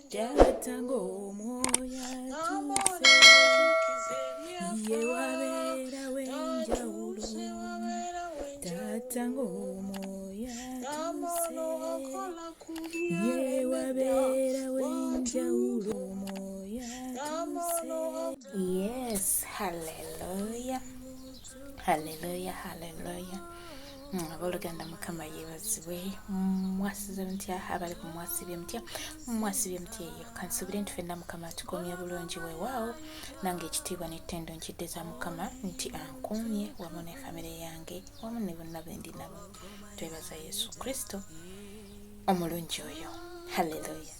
Taata ng'omwoyo atuuse, ye wabeera w'enjawulo. Taata ng'omwoyo atuuse, ye wabeera w'enjawulo. Omwoyo atuuse. Yes, hallelujah, hallelujah, hallelujah. Abooluganda, Mukama yeebazibwe. Mwasize mutya abali ku? Mwasibye mutya? Mwasibye mutya eyo? Kansuubire nti fenna Mukama atukuumye bulungi. Weewaawo, nange ekitiibwa n'ettendo nkiddiza Mukama nti ankuumye wamu ne famire yange wamu ne bonna bendi nabo. Twebaza Yesu Kristo omulungi oyo. Halleluya.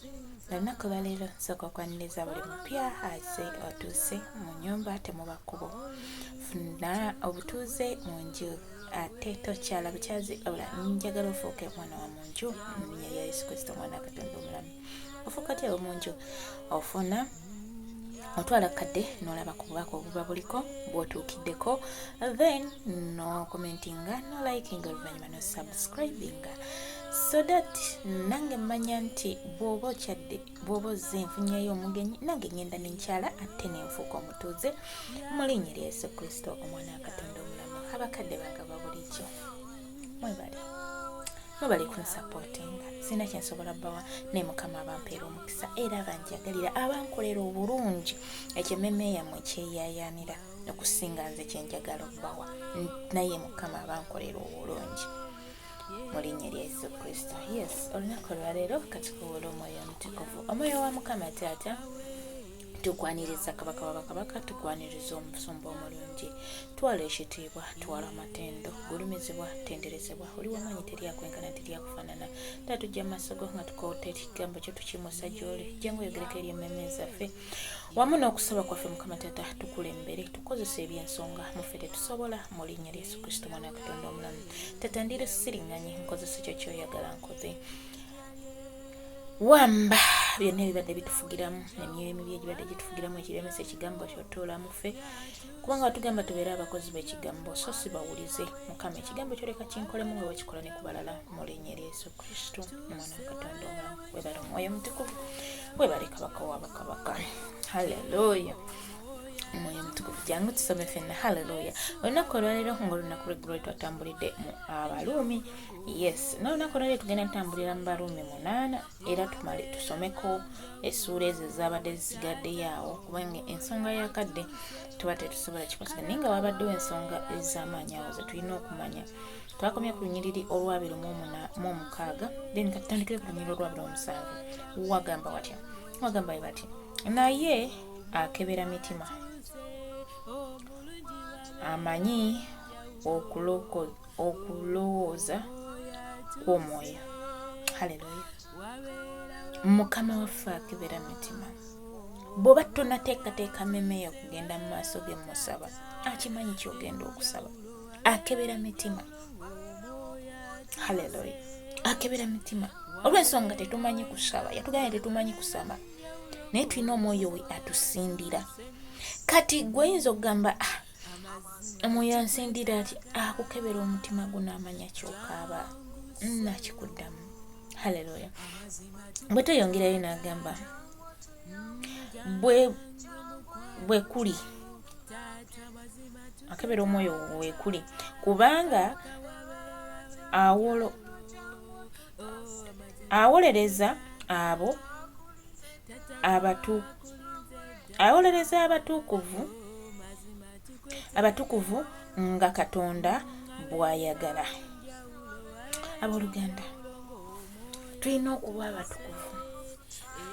Olunaku lwaleero nsooka okwaniriza buli mupya aze otuuse mu nyumba. Temuba kkubo, funa obutuuze mu nju, ate tokyala bukyazi, wabula njagala ofuuke mwana wa mu nju mu linnya lya Yesu Kristo, omwana wa Katonda omulamu. Ofuuka otya mu nju? Ofuna otwala kadde n'olaba ku bubaka obuba buliko bw'otuukiddeko, then n'ocommentinga, n'olikinga, oluvannyuma n'osubscribinga, so that nange mmanya nti bw'oba okyadde, bw'oba ozze, nfunyeyo omugenyi, nange ngenda nenkyala ate nenfuuka omutuuze mu linnya lya Yesu Kristo, omwana wa Katonda omulamu. Abakadde bange aba bulijjo, mwebale, mwebale kunsupportinga. Sirina kyensobola bbawa, naye Mukama abampeera omukisa era abanjagalira, abankolera obulungi. Ekyo emmeme yammwe kyeyayaanira okusinga nze kyenjagala obbawa, naye Mukama abankolera obulungi mu linnya lya Yesu Kristo. Yes, olunaku olwaleero katukuwula Omwoyo Omutukuvu, Omwoyo wa Mukama. Taata, tukwaniriza Kabaka wa bakabaka, tukwaniriza Omusumba omulungi. Twala ekitiibwa, twala amatendo, gulumizibwa, tenderezebwa. Oli wamaanyi, teryankwenkana, teryakufaanana. Taata, tujja mu maaso go nga tukoota ekigambo kyo, tukimusa gy'oli. Jangu oyogereko eri emmeme zaffe wamu n'okusaba kwaffe. Mukama Taata, tukulembere, tukozesa ebyensonga muffe tetusobola, mu linnya lya Yesu Kristo, Mwana wa Katonda omulamu. Taata, ndiro siriŋŋanye, nkozesa ekyo kyoyagala nkoze. Wamba byonna ebibadde bitufugiramu, emyoyo emibi egibadde gitufugiramu, ekiremesa ekigambo kyotoola muffe, kubanga watugamba tubeere abakozi b'ekigambo so si bawulize. Mukama, ekigambo kyoleka kinkolemu nga wekikola ne ku balala, mu linnya erya Yesu Kristo, Omwana wa Katonda omulamu. Webale Omwoyo Omutukuvu, webale Kabaka wa bakabaka. Halleluya. Omwoyo Omutukuvu, jangu tusome fenna. Halleluya. Olunaku olwaleero, ngaolunaku lweggulo twatambulidde mu Abaluumi. Yes, n'olunaku olwaleero tugenda ntambulira mu Baruumi 8, era tumale tusomeko essuula ezo ezabadde zisigaddeyo awo, kubanga ensonga y'akadde tuba tetusobola kikwasika, naye nga wabaddewo ensonga ez'amaanyi awo ze tulina okumanya. Twakomye ku lunyiriri olwabiri mu omukaaga, then katutandikire ku lunyiriri olwabiri omusanvu. Wagamba watya? Wagamba we bati, "Naye akebera mitima amanyi okulowooza kw'Omwoyo." Haleluya. Mukama waffe akebera mitima. Bw'oba tonateekateeka mmemeyo kugenda mu maaso ge musaba, akimanyi kyogenda okusaba. Akebera mitima. Haleluya. Akebera mitima. Olw'ensonga tetumanyi kusaba, yatugambye tetumanyi kusaba, naye tulina Omwoyo we atusindira. Kati gweyinza okugamba, "Ah, Omwoyo ansindira ati?" Akukebera omutima gwo n'amanya kyokaaba, nakikuddamu. Haleluya. Bwe tweyongerayo, n'agamba bwe kuli akebera omwoyo wekuli, kubanga awolereza abo awolereza abatukuvu nga Katonda bw'ayagala. Abooluganda, tulina okuba abatukuvu,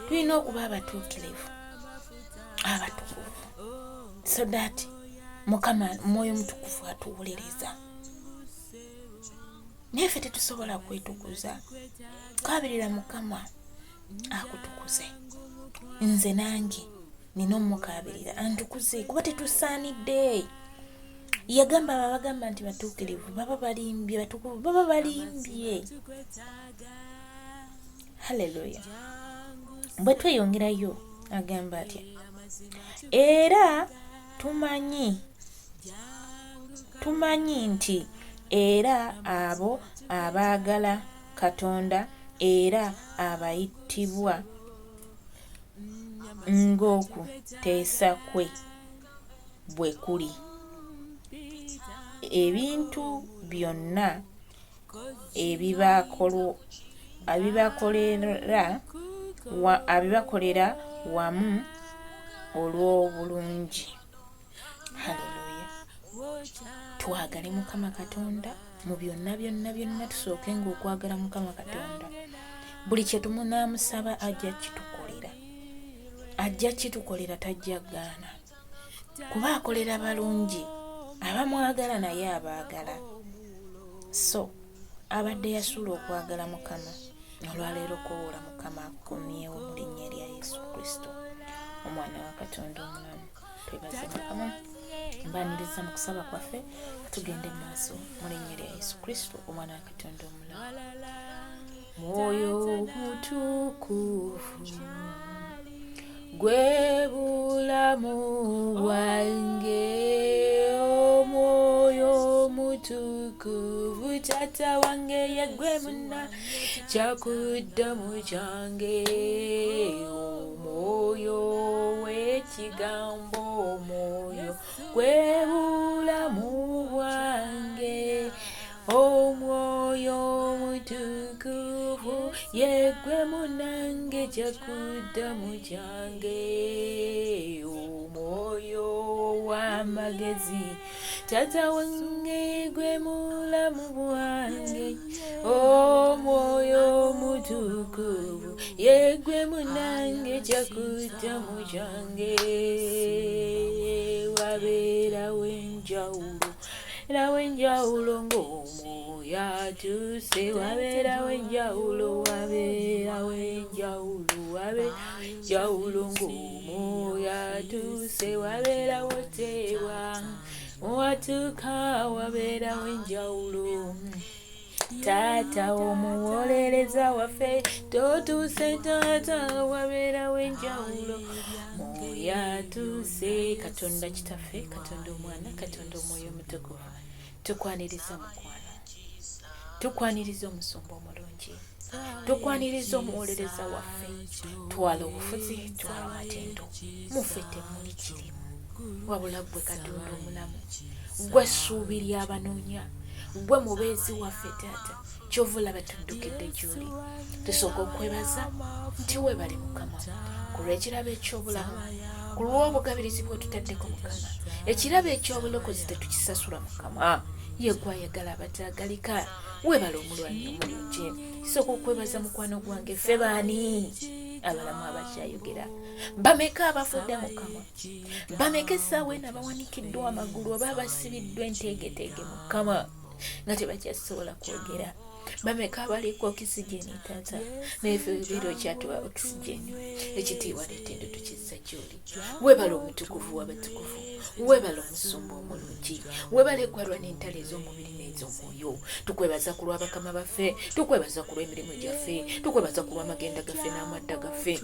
tulina okuba abatuukirivu, abatukuvu, so that Mukama Mwoyo Mutukuvu atuwuliriza. Naye ffe tetusobola kwetukuza. Kabirira Mukama akutukuze. Nze nange nina omukabirira antukuze, kuba tetusaanidde. Yagamba abo abagamba nti batuukirivu baba balimbye, batukuvu baba balimbye. Halleluya. Bwe tweyongerayo, agamba atya? "Era tumanyi nti era abo abaagala Katonda era abayitibwa Ng'okuteesa kwe bwe kuli, ebintu byonna abibakolera wamu olw'obulungi. Haleluya! Twagale Mukama Katonda mu byonna byonna byonna, tusookenga okwagala Mukama Katonda. Buli kye tumunaamusaba ajja kitukolera, ajja kitukolera, tajja gaana, kuba akolera balungi abamwagala naye abaagala. So abadde yasuula okwagala Mukama, olwaleero kowoola Mukama akukomyewo mu linnya erya Yesu Kristo, omwana wa Katonda omulamu. Twebaze Mukama. Mbaniriza mu kusaba kwaffe, tugende mu maaso mu linnya erya Yesu Kristo, omwana wa Katonda omulamu. Mwoyo Mutukuvu, gwe bulamu bwange, Omwoyo Mutukuvu, taata wange, yegwe muna kyakuddamu kyange, Omwoyo w'ekigambo, Omwoyo gwe bulamu bwange, Omwoyo Omutukuvu, yegwe munange kyakuddamu kyange, Omwoyo w'amagezi, taata wange, gwe mulamu bwange, Omwoyo Omutukuvu, yegwe munange kyakuddamu kyange. Wabeerawo enjawulo, wabeerawo enjawulo ng'Omwoyo atuuse, wabeerawo enjawulo, wabeerawo enjawulo, wabeerawo enjawulo ng'Omwoyo atuuse, wabeerawo teebwa watuuka, wabeerawo enjawulo. Taata omuwolereza waffe totuuse, taata, wabeerawo enjawulo Mwoyo atuuse. Katonda Kitaffe, Katonda Omwana, Katonda Omwoyo Omutukuvu, tukwaniriza mukwano, tukwaniriza omusumba omulungi, tukwaniriza omuwolereza waffe. Twala obufuzi, twala amatendo, muffe temuli kirimu wabula ggwe Katonda omulamu, ggwe ssuubi ly'abanoonya, ggwe mubeezi waffe taata, kyova olaba tuddukidde gy'oli. Tusooka okwebaza nti weebale Mukama ku lw'ekirabo eky'obulamu, ku lw'obugabirizi bw'otutaddeko Mukama. Ekirabo eky'obulokozi tetukisasula Mukama, yegwe ayagala abataagalika. Weebale omulwanyi omulungi. Sooka okwebaza mukwano gwange, ffe baani abalamu abakyayogera? Bameka abafudde Mukama? Bameka essaawa eno abawanikiddwa amagulu oba abasibiddwa enteegeteege Mukama nga tebakyasobola kwogera? Bameka abaliko okisigeni taata? Naye ffe obeera okyatuwa okisigeni. Ekitiibwa n'ettendo tukizza gy'oli. Weebale omutukuvu w'abatukuvu, weebale omusumba omulungi, weebale gwalwa n'entalo ez'omubiri n'ez'omwoyo. Tukwebaza ku lw'abakama baffe, tukwebaza ku lw'emirimu gyaffe, tukwebaza ku lw'amagenda gaffe n'amadda gaffe,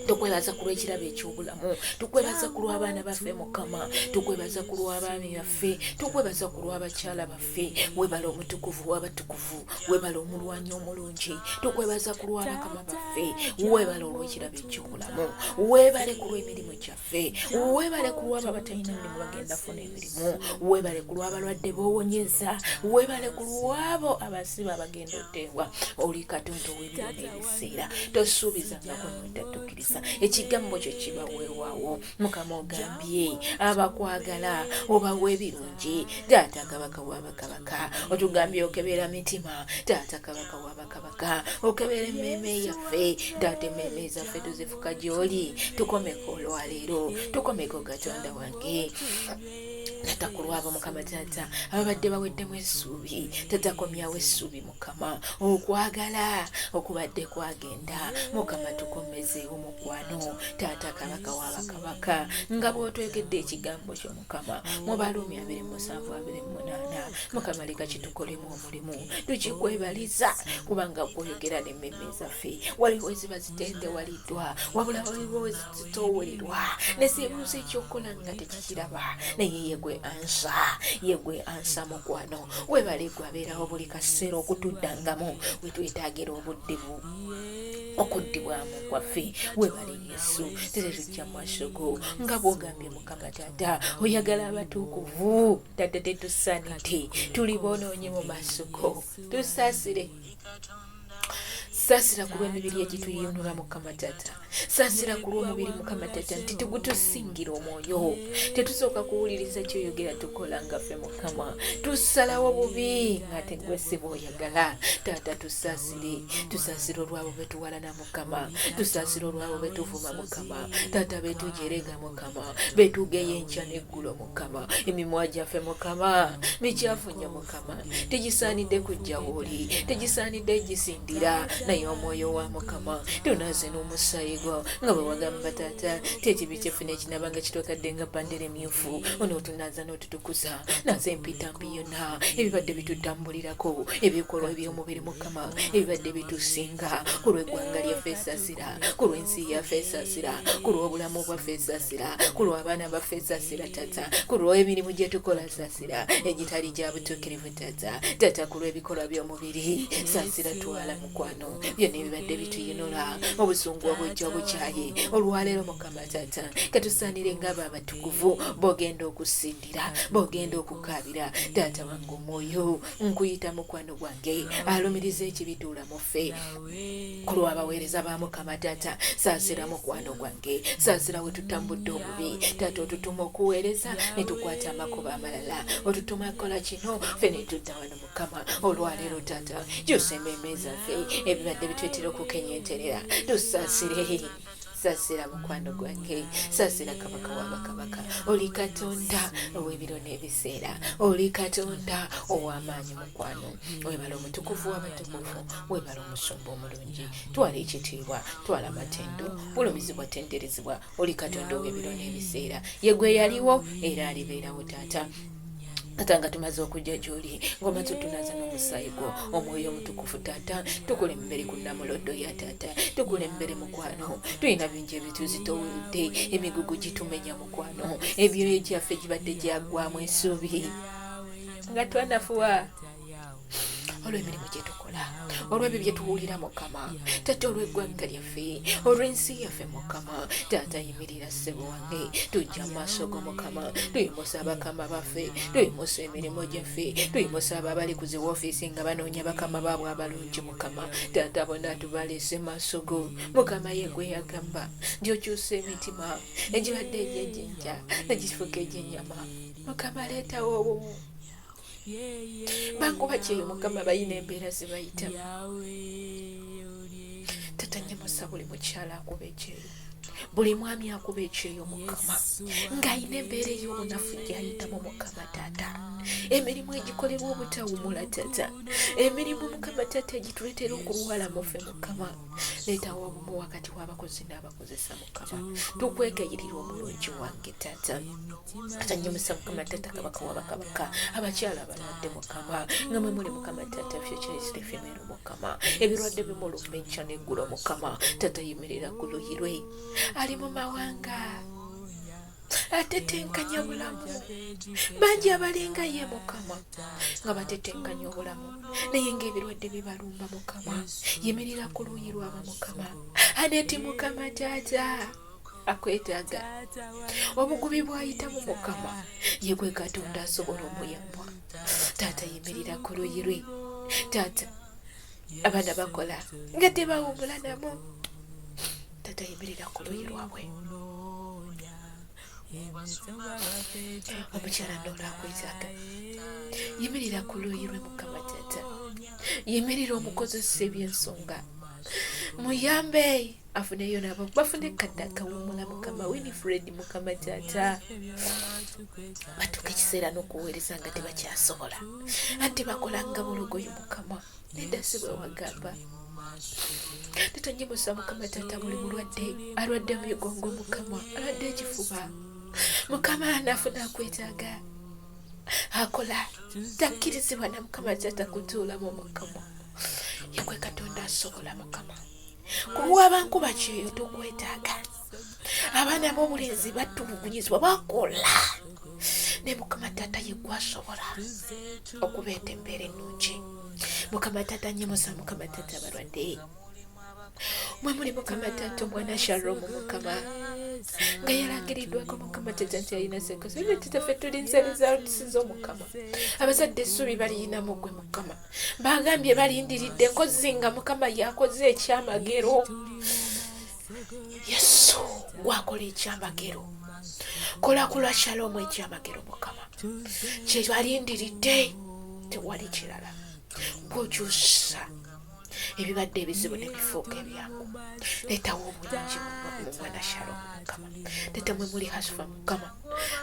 tukwebaza ku lw'ekirabo eky'obulamu, tukwebaza ku lw'abaana baffe Mukama, tukwebaza ku lw'abaami baffe, tukwebaza ku lw'abakyala baffe. Weebale omutukuvu w'abatukuvu, weebale omulwanyi omulungi, tukwebaza ku lw'abakama baffe. Weebale olw'ekirabo eky'obulamu, weebale ku lw'emirimu gyaffe, weebale ku lw'abo abatalina mirimu bagenda funa emirimu, weebale ku lw'abalwadde b'owonyeza, weebale ku lw'abo abasibe abagenda oteebwa. Oli Katonda ow'ebiro n'ebiseera, tosuubiza ngako n'otatuukiriza. Ekigambo kyo kiba weewaawo Mukama. Ogambye abakwagala obawa ebirungi, taata kabaka w'abakabaka. Otugambye okebera mitima, taata kabaka w'abakabaka, okebera emmeeme yaffe, taata. Emmeeme zaffe tuzifuka gy'oli. Tukomeko olwaleero, tukomeko Katonda wange. Tata, ku lwabo Mukama taata ababadde baweddemu essuubi, tata, komyawo essuubi Mukama. Okwagala okubadde kwagenda Mukama, tukomezeewo mukwano. Taata kabaka w'abakabaka, nga bw'otwegedde ekigambo kyo Mukama mu Baluumi 27:28, Mukama, leka kitukolemu omulimu. Tukikwebaliza kubanga gwoyogera n'emmeme zaffe. Waliwo eziba zitendewaliddwa, wabula waliwo ezitoowererwa ne zeebuuza ekyokukola nga tekikiraba, naye yegwe. Yegwe ansa, yegwe ansa mukwano. Webale gwe abeerawo buli kaseera okutuddangamu wetwetaagira obuddibu okuddibwamu kwaffe. Webale Yesu, tete tujja maaso go nga bwogambye Mukama taata, oyagala abatukuvu. Taata, tetusaanidde, tuli boonoonye mu maaso go. Tusaasire, saasira ku lw'emibiri egituyinula Mukama taata, saasira ku lw'omubiri Mukama taata, nti tegutusingira omwoyo. Tetusooka kuwuliriza kyoyogera, tukola nga ffe Mukama, tusalawo bubi nga tegwe si bw'oyagala. Taata, tusaasire, tusaasire olwabo betuwalana Mukama, tusaasire olwabo betuvuma Mukama taata, betujerega Mukama, betugeya enkya n'eggulo Mukama. Emimwa gyaffe Mukama mikyafu nnyo Mukama, tegisaanidde kujja wooli, tegisaanidde gisindira, naye omwoyo wa Mukama tunaaze n'omusaayi gwo nga bwe wagamba taata ti ekibi kyaffe nekinabanga kitwakadde nga bandera emyufu, onootunaaza n'otutukuza. Naaza empitambi yonna ebibadde bitutambulirako, ebikolwa eby'omubiri Mukama ebibadde bitusinga. Ku lw'eggwanga lyaffe saasira, ku lw'ensi yaffe saasira, ku lw'obulamu bwaffe saasira, ku lw'abaana baffe saasira taata, ku lw'emirimu gye tukola saasira egitali gya butuukirivu taata. Taata, ku lw'ebikolwa by'omubiri saasira, twala mukwano byonna ebibadde bituyinula, obusungu, obujja, obukyayi. Olwaleero Mukama taata, katusaanire ng'abo abatukuvu b'ogenda okusindira, b'ogenda okukaabira. Taata wange omwoyo, nkuyita mukwano gwange alumiriza ekibituula mu ffe. Ku lw'abaweereza ba Mukama taata, saasira mukwano gwange, saasira we tutambudde obubi taata. Otutuma okuweereza ne tukwata amakubo amalala, otutuma kola kino, ffe ne tudda wano Mukama. Olwaleero taata, kyusa emmeeme zaffe ebibadde bitwetera okukenyenterera. Tusaasire, saasira mukwano gwange, saasira kabaka w'abakabaka. Oli Katonda ow'ebiro n'ebiseera, oli Katonda ow'amaanyi mukwano. Webala omutukuvu w'abatukuvu, webala omusumba omulungi. Twala ekitiibwa, twala amatendo, bulumizibwa, tenderezebwa. Oli Katonda ow'ebiro n'ebiseera, ye gwe yaliwo era alibeerawo taata. Ate nga tumaze okujja gy'oli, ng'omaze otunaaza n'omusaayi gwo, omwoyo omutukuvu taata, tukulembere ku namulondo ya taata, tukulembere mukwano. Tulina bingi ebituzitowedde, emigugu gitumenya mukwano, ebyoyo gyaffe gibadde gyaggwamu essuubi nga twanafuwa olw'emirimu gye tukola, olw'ebyo bye tuwulira Mukama taata, olw'eggwanga lyaffe, olw'ensi yaffe Mukama taata. Yimirira ssebo wange, tujja mu maaso go Mukama, tuyimusa abakama baffe, tuyimusa emirimu gyaffe, tuyimusa abo abali ku zi woofiisi nga banoonya bakama baabwe abalungi Mukama taata. Bonna tubaleese maaso go Mukama. Ye gwe yagamba nti okyusa emitima egibadde egy'ejjinja negifuuka egy'ennyama. Mukama, leetawo obumu. Bankuba kyeyo Mukama, bayina embeera ze bayitamu. Tata, nyimusa buli mukyala akuba ekyeyo, buli mwami akuba ekyeyo Mukama, ng'ayina embeera ey'obunafu gy'ayitamu Mukama taata, emirimu egikolebwa obutawumula taata, emirimu Mukama taata egituleetera okulwala muffe Mukama. Leetawo obumu wakati w'abakozi n'abakozesa Mukama, tukwegayirira omulungi wange taata. Atanyimusa Mukama taata, kabaka wabakabaka, abakyala abalwadde Mukama, nga mwe muli Mukama taata futurist femero Mukama, ebirwadde bimulumba enkya n'eggulo Mukama taata, yimirira ku luyi lwe. Ali mu mawanga atetenkanya bulamu, bangi abalinga ye Mukama nga batetenkanya obulamu, naye ng'ebirwadde bibalumba Mukama, yimirira ku luuyi lwabwe Mukama. Aneti Mukama taata akwetaaga, obugubi bwayitamu Mukama, ye gwe Katonda asobola omuyamba. Taata, yimirira ku luyi lwe taata. Abaana bakola nga tebawumula namu taata, yimirira ku luyi lwabwe. Omukyala noola akwetaaga, yimirira ku luuyi lwe Mukama taata, yimirira omukozesa ebyensonga, muyambe afuneyo nabo bafune kadde akawumula Mukama. Winifred Mukama taata, batuuka ekiseera n'okuweereza nga tebakyasobola, anti bakolanga bulogoyi Mukama. Nedda, si bwe wagamba tetonyimusa Mukama taata, buli mulwadde alwadde mugongo Mukama, alwadde ekifuba Mukama, anafuna akwetaaga, akola takkirizibwa na Mukama taata kutuulamu Mukama, yegwe Katonda asobola Mukama. Kulwabankuba kyeyo tukwetaaga, abaana b'obulenzi batulugunyizibwa, bakola. Naye Mukama taata, yeggwe asobola okubeeta embeera ennungi. Mukama taata, nyimusa Mukama taata abalwadde mwe muli Mukama taata omwana Shalomu Mukama nga yalangiriddwako Mukama taata nti alina sekoso. Taata, ffe tulinze results zo Mukama. Abazadde essuubi baliyinamu gwe Mukama. Bagambye balindiridde nkozi nga Mukama yakoze ekyamagero. Yesu, gwakola ekyamagero, kola ku lwa Shalomu ekyamagero Mukama. Kyebalindiridde tewali kirala, gwokyusa ebibadde ebizibu nebifuuka ebyangu. Leetawo obulungi mu mwana Shalomu Mukama. Tata, mwe muli Hasufa Mukama,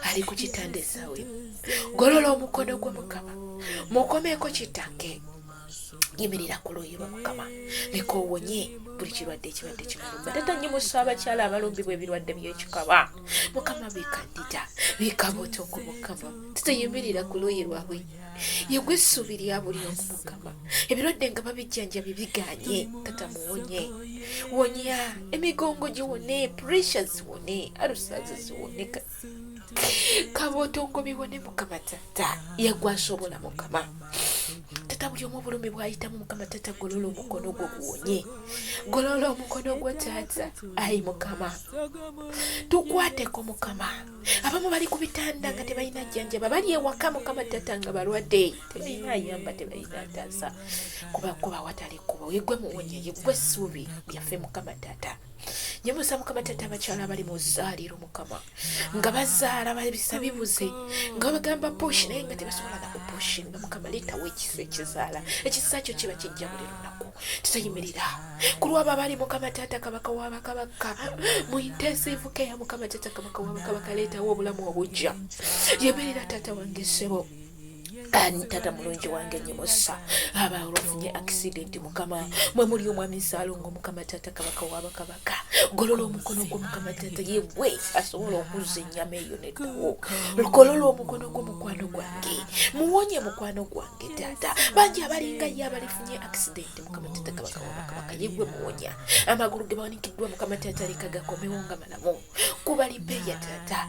ali ku kitanda essaawa eno. Golola omukono gwe Mukama, mukomeeko kitange. Yimirira ku luuyi lwa Mukama, leka owonye buli kirwadde ekibadde kimulumba. Tata, nyimusa abakyala abalumbibwa ebirwadde by'ekikaba Mukama, bikandida, bikabotongo Mukama. Tata, yimirira ku luuyi lwabwe, yegwe essuubi lya buli omu Mukama. Ebirwadde nga babijjanjabye biganye, tata muwonye. Wonya emigongo giwone, pressure ziwone, ulcers ziwone, kabotongo biwone Mukama. Tata, yegwe asobola Mukama. Tata, buli omu obulumi bwayitamu Mukama tata, golola omukono gwo guwonye, golola omukono gwo taata. Ayi Mukama, tukwateko Mukama. Abamu bali ku bitanda nga tebalina jjanjaba, bali ewaka Mukama tata nga balwadde, tebalina ayamba, tebalina ataasa. Kuba watali kuba, yegwe muwonye, yegwe essuubi lyaffe Mukama tata. Nyimusa Mukama tata abakyala abali mu zzaaliro Mukama, nga bazaala babisa bibuze, nga babagamba push naye nga tebasobola nakupushinga Mukama. Leetawo ekisa ekizaala, ekisa kyo kiba kijja buli lunaku. Tutayimirira ku lwabo abali Mukama taata kabaka w'abakabaka mu intensive care. Mukama taata kabaka w'abakabaka, leetawo obulamu obujja. Yimirira taata wange ssebo. Ani taata mulungi wange, nyimusa aba olwafunye accident Mukama. Mwe muli omwami Saalongo Mukama taata kabaka w'abakabaka, golola omukono gwo Mukama taata, yegwe asobola okuzza ennyama eyo neddawo. Golola omukono gwo mukwano gwange, muwonye mukwano gwange taata. Bangi abalinga ye abalifunye accident Mukama taata kabaka w'abakabaka, yegwe muwonya. Amagulu ge bawanikiddwa Mukama taata, leka gakomewo nga malamu kuba lipeeya taata.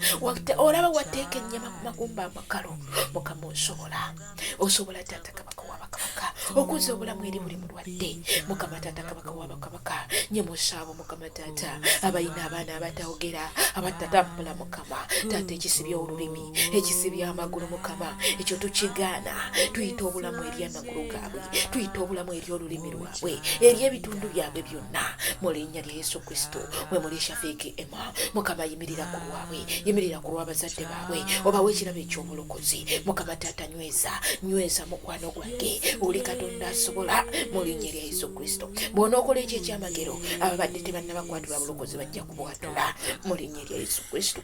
Olaba wateeka ennyama ku magumba amakalo Mukama, osobola, osobola taata kabaka w'abakabaka okuzza obulamu eri buli mulwadde Mukama taata kabaka w'abakabaka. Nyimusaabo Mukama taata abalina abaana abatawogera, abatatambula Mukama taata. Ekisibya olulimi, ekisibya amagulu Mukama, ekyo tukigaana. Tuyita obulamu eri amagulu gaabwe, tuyita obulamu eri olulimi lwabwe, eri ebitundu byabwe byonna mu linnya lya Yesu Kristo. Mwe muli Shafiiki Emma Mukama, yimirira ku lwabwe, yimirira ku lw'abazadde baabwe, obawe ekirabo eky'obulokozi Mukama taata. Nyweza, nyweza mukwano gwange, oli Katonda asobola mu linnya lya Yesu Kristo. Bw'onookola ekyo ekyamagero, ababadde tebannabakwatibwa bulokozi bajja kubwatula mu linnya lya Yesu Kristo,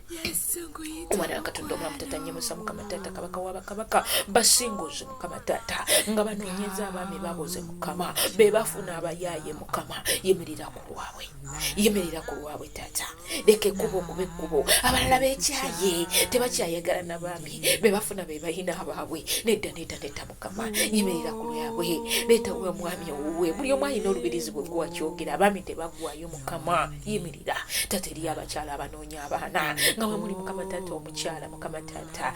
omwana wa Katonda omulamu. Tata, nyimusa Mukama taata kabaka w'abakabaka basinguzi Mukama taata, nga banoonyeza abaami babuze Mukama, be bafuna abayaaye Mukama. Yimirira ku lwabwe, yimirira ku lwabwe taata, leka ekkubo okuba ekkubo. Abalala bekyaye, tebakyayagala na baami be bafuna, be balina abaabwe. Nedda, nedda, nedda Mukama, yimirira ku lwabwe, leetawo omwami owuwe. Buli omu alina olubirizi bwe gwakyogera, abaami tebaggwayo Mukama, yimirira taata. Eriyo abakyala abanoonya abaana nga we muli Mukama taata, omukyala Mukama taata,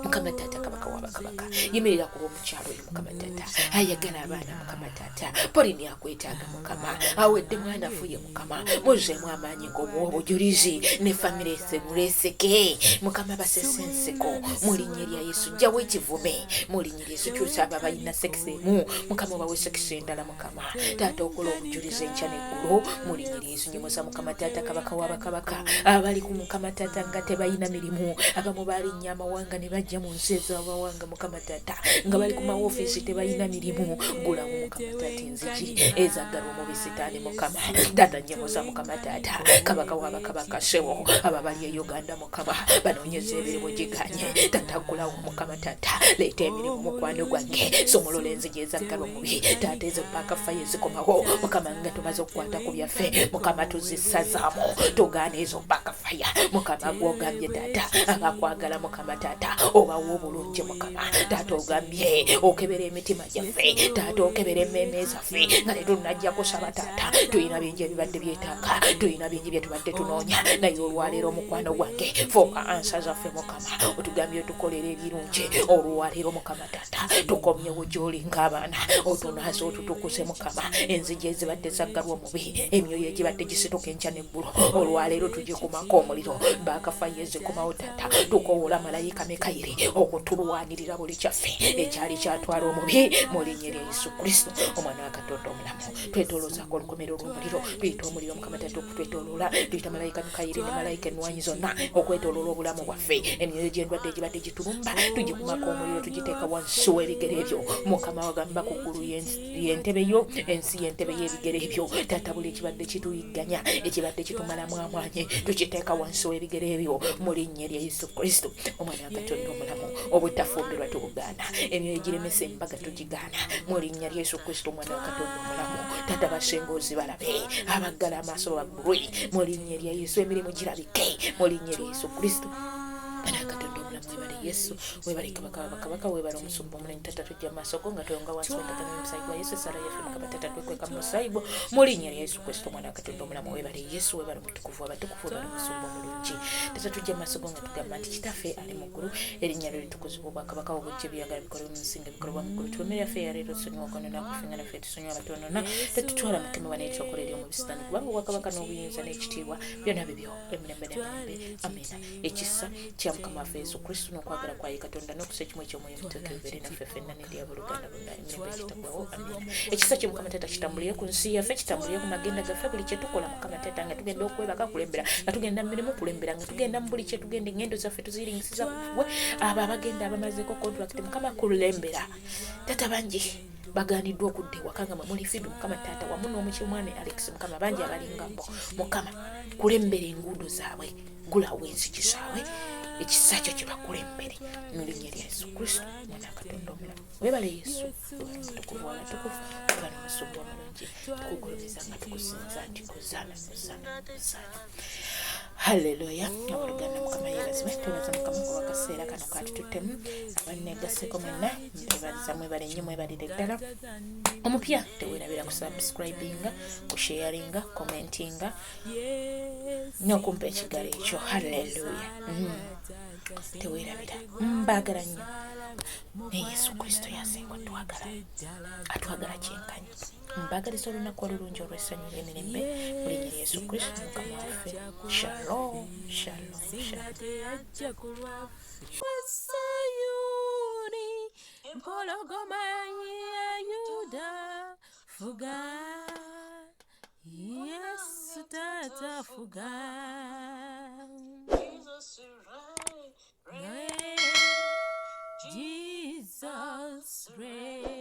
Mukama taata kabaka wabakabaka, yimirira ku lw'omukyala oyo Mukama taata ayagala abaana. Mukama taata, Polini akwetaaga Mukama, awedde mwana afuye Mukama. Muzeemu amaanyi ng'omuwa obujulizi ne famire semuleseke Mukama, basese enseko mu linnya erya Yesu. Jjawo ekivume mu linnya erya Yesu. Kyusa abo abalina sex emu Mukama, obawe sex endala Mukama taata, okola obujulizi enkya n'eggulo mu linnya erya Yesu. Nyimusa Mukama taata kabaka w'abakabaka abali ku Mukama taata nga tebalina mirimu. Abamu balinnya amawanga ne bajja mu nsi ez'amawanga Mukama taata, nga bali ku mawofiisi tebalina mirimu. Gulawo Mukama taata enzigi ezaggalwa mu bisitaani Mukama taata. Nyimusa Mukama taata kabaka w'abakabaka sebo abo abali e Uganda Mukama, banoonyeza emirimu giganye. Taata, gulawo Mukama taata, leeta emirimu mukwano gwange. Zigane. Somolola enzigi ezaggalwa omubi. Taata, ezo backfire ezikomawo Mukama nga tumaze okukwata ku byaffe, Mukama, tuzisazaamu, tugaana ezo backfire. Mukama, gwogambye taata, abakwagala Mukama taata obawa obulungi. Mukama taata, ogambye okebera emitima gyaffe. Taata, okebera emmeeme zaffe nga tetunnajja kusaba. Taata, tulina bingi ebibadde byetaaga, tulina bingi bye tubadde tunoonya, naye olwaleero omukwano gwange fuuka answer zaffe. Mukama, otugambye otukolera ebirungi. Olwaleero Mukama taata, tukomyewo gy'oli ng'abaana, otunaaze, otutukuse. Mukama, enzigi ezibadde zaggalwa omubi, emyoyo egibadde gisituka enkya n'eggulo, olwaleero tugikumako omuliro. Backfire ezikomawo taata, tukowoola malayika Mikayiri okutulwanirira buli kyaffe ekyali kyatwala omubi, mu linnya erya Yesu Kristo, omwana wa Katonda omulamu. Twetoloozaako olukomero olw'omuliro, tuyita omuliro Mukama taata okutwetoloola, tuyita malayika Mikayiri ne malayika ennwanyi zonna okwetoloola obulamu bwaffe. Emyoyo gy'endwadde egibadde gitulumba, tugikumako omuliro, tugiteeka wansi w'ebigere ebyo. Mukama, wagamba ku ggulu y'entebe yo, ensi y'entebe y'ebigere ebyo. Taata, buli ekibadde kituyigganya, ekibadde kitumalamu amaanyi, tukiteeka wansi w'ebigere ebyo, mu linnya erya Yesu Kristo, omwana wa Katonda omulamu. Obutafumbirwa tubugaana, emyoyo giremesa embaga tugigaana, mu linnya lya Yesu Kristo, omwana wa Katonda omulamu. Taata, basenga ozibalabe, abaggala amaaso baggulwe, mu linnya erya Yesu. Emirimu girabike, mu linnya erya Yesu Kristo, mwana wa Katonda omulamu. Webale Yesu, webale Kabaka wabakabaka, webale omusumba omunene. Tata, tujja mu maaso go nga tweyonga wansi w'endagaano y'omusaayi gwa Yesu. Essala yaffe, Mukama tata, twekweka mu musaayi gwo, mu linnya lya Yesu Kristo, omwana wa Katonda omulamu. Webale Yesu, webale omutukuvu abatukuvu, webale omusumba omulungi. Tata, tujja mu maaso go nga tugamba nti, Kitaffe ali mu ggulu, erinnya lyo litukuzibwa, obwakabaka bwo bujje, byagala bikolebwe mu nsi nga bikolebwa mu ggulu. Tuwe emmere yaffe eyaleero, tusonyiwe okwonoona kwaffe nga naffe tusonyiwa abatwonoona, tetutwala mukemebwa, naye tulokola eri omubi Sitaani, kubanga obwakabaka n'obuyinza n'ekitiibwa byonna bibyo emirembe n'emirembe. Amiina. Ekisa kya Mukama waffe Yesu Kristo n'okwagala kwa ye Katonda n'okusa ekimu eky'Omwoyo Omutuukirivu bibeere naffe ffenna n'eri abooluganda bonna emirembe egitaggwawo. Amiina. Ekisa kye Mukama taata kitambulire ku nsi yaffe, kitambulire ku magenda gaffe, buli kye tukola. Mukama taata, nga tugenda okwebaka, kulembera, nga tugenda mu mirimu, kulembera, nga tugenda mu buli kye tugenda, engendo zaffe tuziringisiza ku gwe. Abo abagenda abamazeeko contract, Mukama kulembera. Taata, bangi baganiddwa okudda ewaka nga mwe muli Fibi, Mukama taata, wamu n'omukyomwami Alex. Mukama, bangi abalinga bo. Mukama, kulembera enguudo zaabwe, gulawo enzigi zaabwe, ekisa kyo kibakulembere, mu linnya lya Yesu Kristo, mwana wa Katonda omulamu. Webale Yesu, webale omutukuvu wabatukuvu, webale omusumba omulungi. Tukugulumiza nga tukusinza nti ozana, ozana, ozana. Halleluya. Abooluganda, Mukama yeebazibwe. Twebaza Mukama kuba akaseera kano katututtemu. Abanneegasseko mwenna mbeebaliza, mwebale nnyo, mwebalire ddala. Omupya teweerabira kusubscribinga, kusharinga, commentinga n'okumpa ekigalo ekyo. Halleluya. Teweerabira, mbaagala nnyo, naye Yesu Kristo yasinga otwagala, atwagala kyenkanyi. Mbagaliza olunaku olulungi olw'essanyu, olw'emirembe, mu linnya lya Yesu Kristo Mukama waffe. Shalom, shalom, shalom. Sayuni, empologoma ya Yuda, fuga Yesu tata, fuga. Jesus reign, Jesus reign.